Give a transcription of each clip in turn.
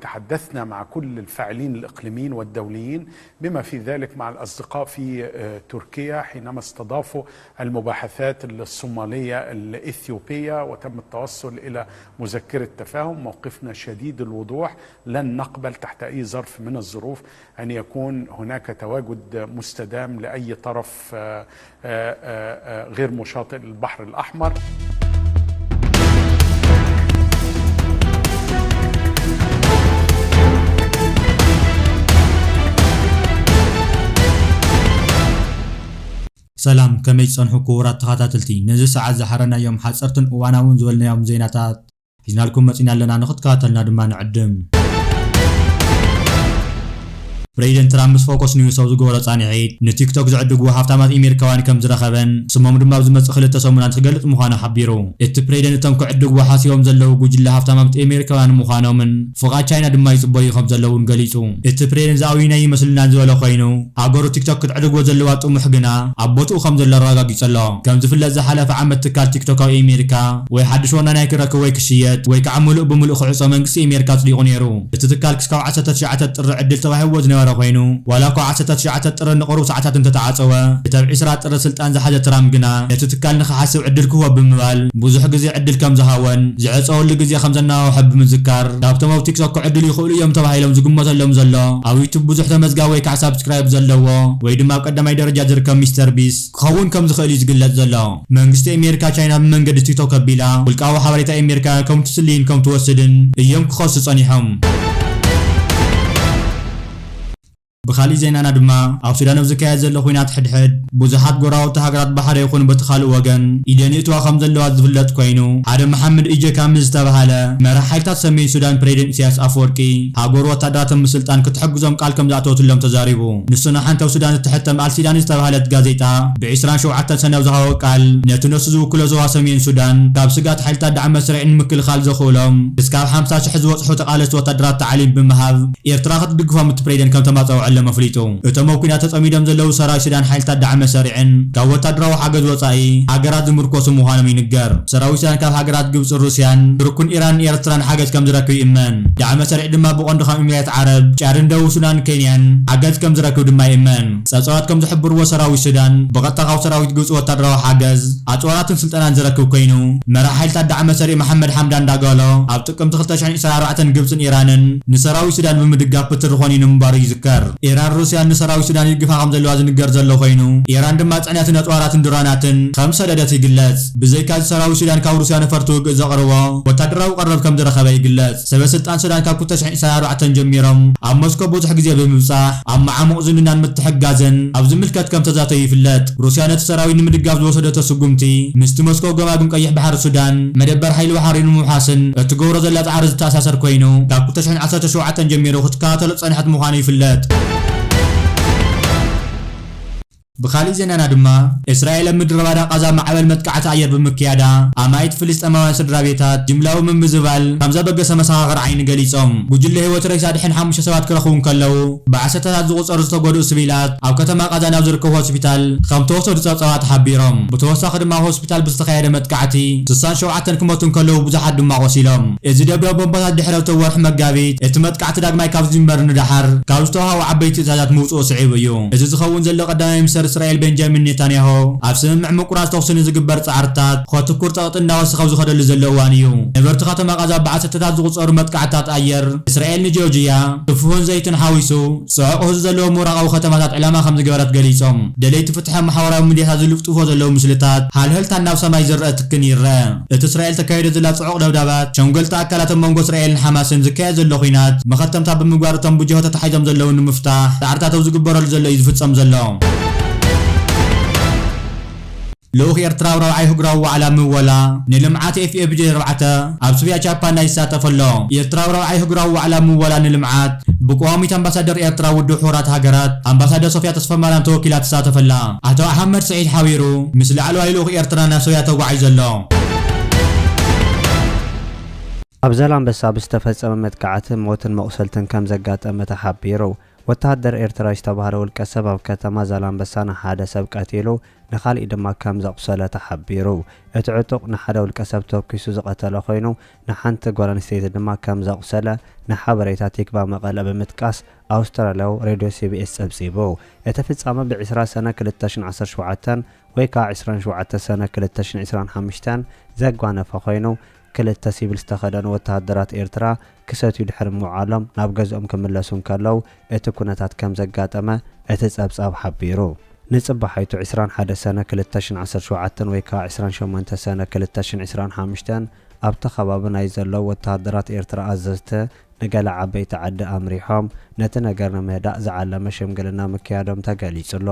تحدثنا مع كل الفاعلين الإقليميين والدوليين، بما في ذلك مع الأصدقاء في، آه، تركيا، حينما استضافوا المباحثات الصومالية الإثيوبية، وتم التوصل إلى مذكرة تفاهم. موقفنا شديد الوضوح، لن نقبل تحت أي ظرف من الظروف أن يكون هناك تواجد مستدام لأي طرف، آه، آه، آه، آه، غير مشاطئ البحر الأحمر. ሰላም፣ ከመይ ጸንሑ ክቡራት ተኸታተልቲ? ነዚ ሰዓት ዝሓረናዮም ሓጸርትን እዋናውን ዝበልናዮም ዜናታት ሒዝናልኩም መጺና ኣለና፣ ንኽትከታተልና ድማ ንዕድም። ፕሬዚደንት ትራምፕ ምስ ፎኮስ ኒውስ ኣብ ዝገበሮ ጻንሒት፣ ንቲክቶክ ዝዕድግዎ ሃፍታማት ኤሜሪካውያን ከም ዝረኸበን ስሞም ድማ ኣብ ዝመጽእ ክልተ ሰሙናት ክገልጽ ምዃኑ ሓቢሩ። እቲ ፕሬዚደንት እቶም ክዕድግዎ ሓሲቦም ዘለዉ ጉጅለ ሃፍታማት ኤሜሪካውያን ምዃኖምን ፍቓድ ቻይና ድማ ይጽበዩ ከም ዘለዉን ገሊጹ። እቲ ፕሬዚደንት ዝኣውይና ይመስልና ዝበለ ኮይኑ፣ ሃገሩ ቲክቶክ ክትዕድግዎ ዘለዋ ጥሙሕ ግና ኣብ ቦትኡ ከም ዘሎ ኣረጋጊጹ ኣሎ። ከም ዝፍለጥ ዝሓለፈ ዓመት ትካል ቲክቶክ ኣብ ኤሜሪካ ወይ ሓድሽ ወናናይ ክረክብ ወይ ክሽየጥ ወይ ከዓ ምሉእ ብምሉእ ክዕጾ መንግስቲ ኤሜሪካ ኣጽዲቑ ነይሩ። እቲ ትካል ክስካብ ዓሰርተ ትሽዓተ ጥሪ ዕድል ተዋሂብዎ ዝነበረ ኮይኑ፣ ዋላ እኳ ዓሰርተ ትሽዓተ ጥሪ ንቕሩብ ሰዓታት እንተተዓጸወ፣ እቲ ኣብ ዒስራ ጥሪ ስልጣን ዝሓዘ ትራምፕ ግና ነቲ ትካል ንኽሓስብ ዕድል ክህቦ ብምባል ብዙሕ ግዜ ዕድል ከም ዝሃቦን ዝዕጸወሉ ግዜ ከም ዘናዋውሐ ብምዝካር፣ ካብቶም ኣብ ቲክቶክ ክዕድሉ ይኽእሉ እዮም ተባሂሎም ዝግመተሎም ዘሎ ኣብ ዩቱብ ብዙሕ ተመዝጋቢ ወይ ከዓ ሳብስክራይብ ዘለዎ ወይ ድማ ኣብ ቀዳማይ ደረጃ ዝርከብ ሚስተር ቢስ ክኸውን ከም ዝኽእል እዩ ዝግለጽ ዘሎ። መንግስቲ ኣሜሪካ ቻይና ብመንገዲ ቲክቶክ ኣቢላ ውልቃዊ ሓበሬታ ኣሜሪካ ከም ትስልይን ከም ትወስድን እዮም ክኸሱ ጸኒሖም። ብኻሊእ ዜናና ድማ ኣብ ሱዳን ኣብ ዝካየድ ዘሎ ኹናት ሕድሕድ ብዙሓት ጎረባብቲ ሃገራት ብሓደ ይኹን በቲ ካልእ ወገን ኢደን ይእትዋ ከም ዘለዋ ዝፍለጥ ኮይኑ፣ ሓደ መሓመድ ኢጀካሚ ዝተባሃለ መራሕ ሓይልታት ሰሜን ሱዳን ፕሬዚደንት ኢሳያስ ኣፈወርቂ ሃገሩ ወታደራት ምስልጣን ክትሕግዞም ቃል ከም ዝኣተወትሎም ተዛሪቡ። ንሱ ንሓንቲ ኣብ ሱዳን እትሕተም ኣልሲዳኒ ዝተባህለት ጋዜጣ ብዒስራን ሸውዓተን ሰነ ኣብ ዝሃቦ ቃል፣ ነቲ ነሱ ዝውክሎ ዞባ ሰሜን ሱዳን ካብ ስግኣት ሓይልታት ዳዕመ ሰሪዕ ንምክልኻል ዘኽእሎም ክስካብ ሓምሳ ሽሕ ዝበጽሑ ተቓለስቲ ወታደራት ታዕሊም ብምሃብ ኤርትራ ክትድግፎም እቲ ፕሬዚደንት ከም ተማጸወዐሎም ኣፍሊጡ። እቶም ኣብ ኲናት ተጸሚዶም ዘለዉ ሰራዊት ሱዳን ሓይልታት ዳዕመ ሰሪዕን ካብ ወታደራዊ ሓገዝ ወጻኢ ሃገራት ዝምርኮሱ ምዃኖም ይንገር። ሰራዊት ሱዳን ካብ ሃገራት ግብጽን ሩስያን፣ ቱርክን ኢራንን ኤርትራን ሓገዝ ከም ዝረክብ ይእመን። ዳዕመ ሰሪዕ ድማ ብቐንዱ ካብ ኢሚሬት ዓረብ፣ ጫድን ደቡብ ሱዳን ኬንያን ሓገዝ ከም ዝረክብ ድማ ይእመን። ጸብጻባት ከም ዝሕብርዎ ሰራዊት ሱዳን ብቐጥታ ካብ ሰራዊት ግብጺ ወታደራዊ ሓገዝ፣ ኣጽዋራትን ስልጠናን ዝረክብ ኮይኑ፣ መራሕ ሓይልታት ዳዕመ ሰሪዕ መሓመድ ሓምዳን ዳጋሎ ኣብ ጥቅምቲ ክልተ ሽሕን ዕስራን ኣርባዕተን ግብጽን ኢራንን ንሰራዊት ሱዳን ብምድጋፍ ብትሪ ኾኒኑ ምንባሩ ይዝከር። ኢራን ሩስያን ንሰራዊት ሱዳን ይድግፋ ከም ዘለዋ ዝንገር ዘሎ ኮይኑ፣ ኢራን ድማ ጽዕነትን ኣጽዋራትን ድሮናትን ከም ዝሰደደት ይግለጽ። ብዘይካዚ ሰራዊት ሱዳን ካብ ሩስያ ነፈርቲ ውግእ ዘቕርቦ ወታደራዊ ቀረብ ከም ዝረኸበ ይግለጽ። ሰበ ስልጣን ሱዳን ካብ ክልተ ሽሕን ዕስራን ኣርባዕተን ጀሚሮም ኣብ ሞስኮ ብዙሕ ግዜ ብምብጻሕ ኣብ መዓሙቕ ዝምድናን ምትሕግጋዝን ኣብ ዝምልከት ከም ተዛተዩ ይፍለጥ። ሩስያ ነቲ ሰራዊት ንምድጋፍ ዝወሰደቶ ስጉምቲ ምስቲ ሞስኮ ገማግም ቀይሕ ባሕሪ ሱዳን መደበር ሓይሊ ባሕሪ ንምውሓስን እትገብሮ ዘላ ጻዕሪ ዝተኣሳሰር ኮይኑ፣ ካብ ክልተ ሽሕን ዓሰርተ ሸውዓተን ጀሚሩ ክትከታተሎ ዝጸንሐት ምዃኑ ይፍለጥ። ብኻሊእ ዜናና ድማ፣ እስራኤል ኣብ ምድረ ባዳ ቃዛ ማዕበል መጥቃዕቲ ኣየር ብምክያዳ፣ ኣማኢት ፍልስጤማውያን ስድራ ቤታት ጅምላዊ ምምዝባል ከም ዘበገሰ መሰኻኽር ዓይኒ ገሊጾም። ጉጅለ ህይወት ሬሳ ድሕን ሓሙሽተ ሰባት ክረኽቡ እንከለዉ፣ ብዓሰርተታት ዝቑጸሩ ዝተጎድኡ ስቪላት ኣብ ከተማ ቃዛ ናብ ዝርከቡ ሆስፒታል ከም ተወሰዱ ጸብጻባት ሓቢሮም። ብተወሳኺ ድማ ኣብ ሆስፒታል ብዝተኻየደ መጥቃዕቲ ስሳን ሸውዓተን ክመቱ እንከለዉ፣ ብዙሓት ድማ ቆሲሎም። እዚ ደብዳብ ቦምባታት ድሕሪ ኣብቲ ወርሒ መጋቢት እቲ መጥቃዕቲ ዳግማይ ካብ ዝጅመር ንደሓር ካብ ዝተዋህቡ ዓበይቲ ትእዛዛት ምውጽኡ ስዒቡ እዩ። እዚ ዝኸውን ዘሎ ቀዳማይ ሚኒስተር እስራኤል ቤንጃሚን ኔታንያሁ ኣብ ስምምዕ ምቁራጽ ተኹሲ ንዝግበር ጻዕርታት ከተኩር ጸቕጢ እናወሰኸ ኣብ ዝኸደሉ ዘሎ እዋን እዩ። ነበርቲ ከተማ ቃዛ ብዓሰርተታት ዝቑጸሩ መጥቃዕትታት ኣየር እስራኤል ንጆርጅያ፣ ስፍሁን ዘይትን ሓዊሱ ጽዑቕ ህዝቢ ዘለዎ ምብራቓዊ ከተማታት ዕላማ ከም ዝገበረት ገሊጾም። ደለይቲ ፍትሒ ኣብ ማሕበራዊ ሚድያታት ዝልጥፍዎ ዘለዉ ምስልታት ሃልህልታን ናብ ሰማይ ዝረአ ትክን ይረአ። እቲ እስራኤል ተካይዶ ዘላ ጽዑቕ ደብዳባት ሸምገልቲ ኣካላት ኣብ መንጎ እስራኤልን ሓማስን ዝካየድ ዘሎ ኲናት መኸተምታ ብምግባር እቶም ብጅሆ ተታሒዞም ዘለዉ ንምፍታሕ ጻዕርታት ኣብ ዝግበረሉ ዘሎ እዩ ዝፍጸም ዘሎ። ልኡኽ ኤርትራ ኣብ ራብዓይ ህጉራዊ ዋዕላ ምወላ ንልምዓት ኤፍ ኤፍ ጂ ኣርባዕተ ኣብ ስብያ ጃፓን ናይ ዝሳተፈ ኣሎ። ኤርትራ ኣብ ራብዓይ ህጉራዊ ዋዕላ ምወላ ንልምዓት ብቀዋሚት ኣምባሳደር ኤርትራ ውድብ ሕቡራት ሃገራት ኣምባሳደር ሶፍያ ተስፋማርያም ተወኪላ ትሳተፈላ። ኣቶ ኣሕመድ ስዒድ ሓቢሩ ምስ ላዕለዋይ ልኡኽ ኤርትራ ናብ ስብያ ተጓዒዙ ኣሎ። ኣብ ዛላምበሳ ብዝተፈጸመ መጥቃዕቲ ሞትን መቑሰልትን ከም ዘጋጠመ ተሓቢሩ። ወተሃደር ኤርትራ ዝተባህለ ውልቀ ሰብ ኣብ ከተማ ዛላንበሳ ንሓደ ሰብ ቀቲሉ ንኻልእ ድማ ከም ዘቑሰለ ተሓቢሩ። እቲ ዕጡቕ ንሓደ ውልቀ ሰብ ተኩሱ ዝቐተለ ኮይኑ፣ ንሓንቲ ጓል ኣንስተይቲ ድማ ከም ዘቑሰለ ንሓበሬታ ቲክቫ መቐለ ብምጥቃስ ኣውስትራልያዊ ሬድዮ ሲ ቢ ኤስ ጸብጺቡ። እቲ ፍጻመ ብ ዕስራ ሰነ ክልተ ሽሕን ዓሰርተ ሸውዓተን ወይ ከኣ ዕስራን ሸውዓተ ሰነ ክልተ ሽሕን ዕስራን ሓሙሽተን ዘጓነፈ ኮይኑ፣ ክልተ ሲቪል ዝተኸደኑ ወተሃደራት ኤርትራ ክሰትዩ ድሕሪ ምውዓሎም ናብ ገዝኦም ክምለሱ እንከለዉ እቲ ኩነታት ከም ዘጋጠመ እቲ ጸብጻብ ሓቢሩ። ንጽባሒቱ ዕስራን ሓደ ሰነ ክልተ ሽሕን ዓሰርተ ሸውዓተን ወይ ከኣ ዕስራን ሸሞንተ ሰነ ክልተ ሽሕን ዕስራን ሓሙሽተን ኣብቲ ከባቢ ናይ ዘለዉ ወተሃደራት ኤርትራ ኣዘዝቲ ንገለ ዓበይቲ ዓዲ ኣምሪሖም ነቲ ነገር ንምህዳእ ዝዓለመ ሽምግልና ምክያዶም ተገሊጹ ኣሎ።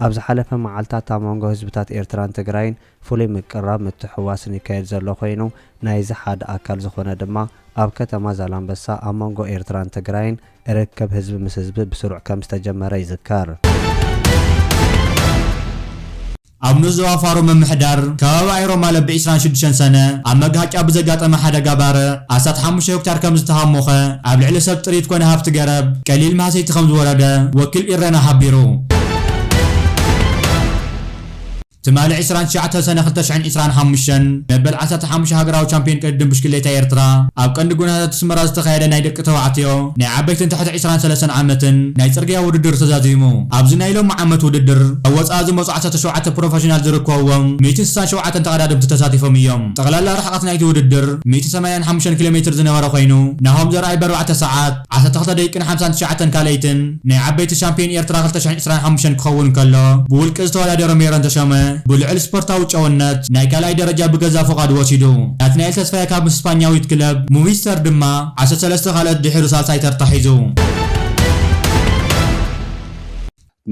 ኣብ ዝሓለፈ መዓልታት ኣብ መንጎ ህዝብታት ኤርትራን ትግራይን ፍሉይ ምቅርራብ ምትሕውዋስን ይካየድ ዘሎ ኮይኑ፣ ናይዚ ሓደ ኣካል ዝኾነ ድማ ኣብ ከተማ ዛላንበሳ ኣብ መንጎ ኤርትራን ትግራይን ርክብ ህዝቢ ምስ ህዝቢ ብስሩዕ ከም ዝተጀመረ ይዝከር። ኣብ ንኡስ ዞባ ፋሮ ምምሕዳር ከባቢ ኣይሮማለ ብ ዕስራን ሽዱሽተን ሰነ ኣብ መጋጫ ብዘጋጠመ ሓደጋ ባርዕ ኣስታት ሓሙሽተ ሄክታር ከም ዝተሃሞኸ፣ ኣብ ልዕሊ ሰብ ጥሪት ኮነ ሃብቲ ገረብ ቀሊል ማህሰይቲ ከም ዝወረደ ወኪል ኢረና ሓቢሩ። ትማሊ ዕስራን ትሽዓተን ሰነ ክልተ ሽሕን ዕስራን ሓሙሽተን መበል ዓሰርተ ሓሙሽተ ሃገራዊ ቻምፒዮን ቅድድም ብሽክሌታ ኤርትራ ኣብ ቀንዲ ጎደናታት ኣስመራ ዝተኻየደ ናይ ደቂ ተባዕትዮ ናይ ዓበይትን ትሕቲ ዕስራን ሰለስተን ዓመትን ናይ ጽርግያ ውድድር ተዛዚሙ። ኣብዚ ናይ ሎሚ ዓመት ውድድር ካብ ወጻኢ ዝመጹ ዓሰርተ ሸውዓተ ፕሮፌሽናል ዝርከብዎም ሚእትን ስሳን ሸውዓተን ተቐዳደምቲ ተሳቲፎም እዮም። ጠቕላላ ርሕቀት ናይቲ ውድድር ሚእትን ሰማንያን ሓሙሽተን ኪሎ ሜትር ዝነበረ ኮይኑ፣ ናሆም ዘርኣይ ብ ኣርባዕተ ሰዓት ዓሰርተ ክልተ ደቂቅን ሓምሳን ትሽዓተን ካልኣይትን ናይ ዓበይቲ ሻምፒዮን ኤርትራ ክልተ ሽሕን ዕስራን ሓሙሽተን ክኸውን ከሎ፣ ብውልቂ ዝተወዳደረ ሜሮን ተሾመ ብልዑል ስፖርታዊ ጨውነት ናይ ካልኣይ ደረጃ ብገዛ ፍቓዱ ወሲዱ። ናትናኤል ተስፋየ ካብ ስፓኛዊት ክለብ ሙቪስተር ድማ ዓሰርተ ሰለስተ ካልኦት ድሒሩ ሳልሳይ ተርታ ሒዙ።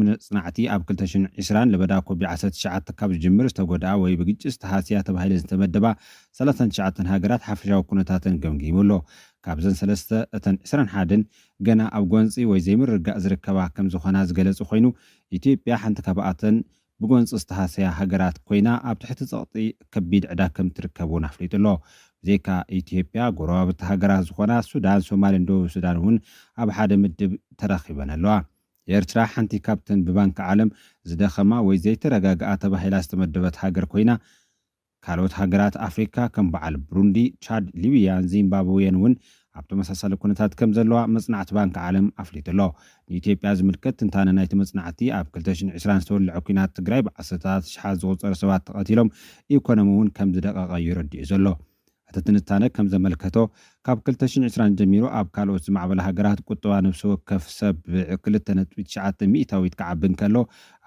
መጽናዕቲ ኣብ ክልተ ሽሕን ዕስራን ለበዳ ኮቪድ ዓሰርተ ትሽዓተ ካብ ዝጅምር ዝተጎድኣ ወይ ብግጭት ዝተሃስያ ተባሂለን ዝተመደባ ሰላሳን ትሽዓተን ሃገራት ሓፈሻዊ ኩነታተን ገምጊሙ ኣሎ። ካብዘን ሰለስተ እተን ዕስራን ሓደን ገና ኣብ ጎንጺ ወይ ዘይምርግጋእ ዝርከባ ከም ዝኾና ዝገለጹ ኮይኑ፣ ኢትዮጵያ ሓንቲ ካብኣተን ብጎንጺ ዝተሃሰያ ሃገራት ኮይና ኣብ ትሕቲ ጸቕጢ ከቢድ ዕዳ ከም ትርከብ እውን ኣፍሊጡ ኣሎ። ብዘይካ ኢትዮጵያ ጎረባብቲ ሃገራት ዝኾና ሱዳን፣ ሶማልን ደቡብ ሱዳን እውን ኣብ ሓደ ምድብ ተረኺበን ኣለዋ። ኤርትራ ሓንቲ ካብተን ብባንኪ ዓለም ዝደኸማ ወይ ዘይተረጋግኣ ተባሂላ ዝተመደበት ሃገር ኮይና፣ ካልኦት ሃገራት ኣፍሪካ ከም በዓል ብሩንዲ፣ ቻድ፣ ሊብያን ዚምባብዌን እውን ኣብ ተመሳሳሊ ኩነታት ከም ዘለዋ መጽናዕቲ ባንኪ ዓለም ኣፍሊጡ ኣሎ። ንኢትዮጵያ ዝምልከት ትንታነ ናይቲ መጽናዕቲ፣ ኣብ ክልተ ሽሕን ዕስራን ዝተወልዐ ኲናት ትግራይ ብዓሰርተታት ኣሽሓት ዝቑጸሩ ሰባት ተቐቲሎም፣ ኢኮኖሚ እውን ከም ዝደቐቐ እዩ ረዲኡ ዘሎ። እቲ ትንታነ ከም ዘመልከቶ፣ ካብ ክልተ ሽሕን ዕስራን ጀሚሩ ኣብ ካልኦት ዝማዕበላ ሃገራት ቁጠባ ነፍሲ ወከፍ ሰብ ብ ክልተ ነጥቢ ትሽዓተ ሚእታዊት ክዓቢ እንከሎ፣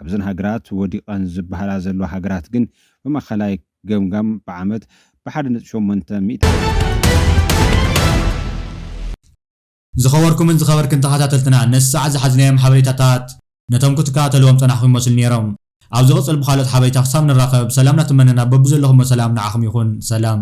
ኣብዘን ሃገራት ወዲቐን ዝበሃላ ዘለዋ ሃገራት ግን ብማእኸላይ ገምጋም ብዓመት ብ ሓደ ነጥቢ ሸሞንተ ሚእቲ። ዝኸበርኩምን ዝኸበርክን ተኸታተልትና፣ ነዚ ሰዓት ዝሓዝናዮም ሓበሬታታት ነቶም ክትከታተልዎም ጸናሕኩም ይመስሉ ነይሮም። ኣብ ዝቕጽል ብኻልኦት ሓበሬታ ክሳብ ንራኸብ፣ ሰላም እናተመነና፣ በብዘለኹሞ ሰላም ንዓኹም ይኹን። ሰላም።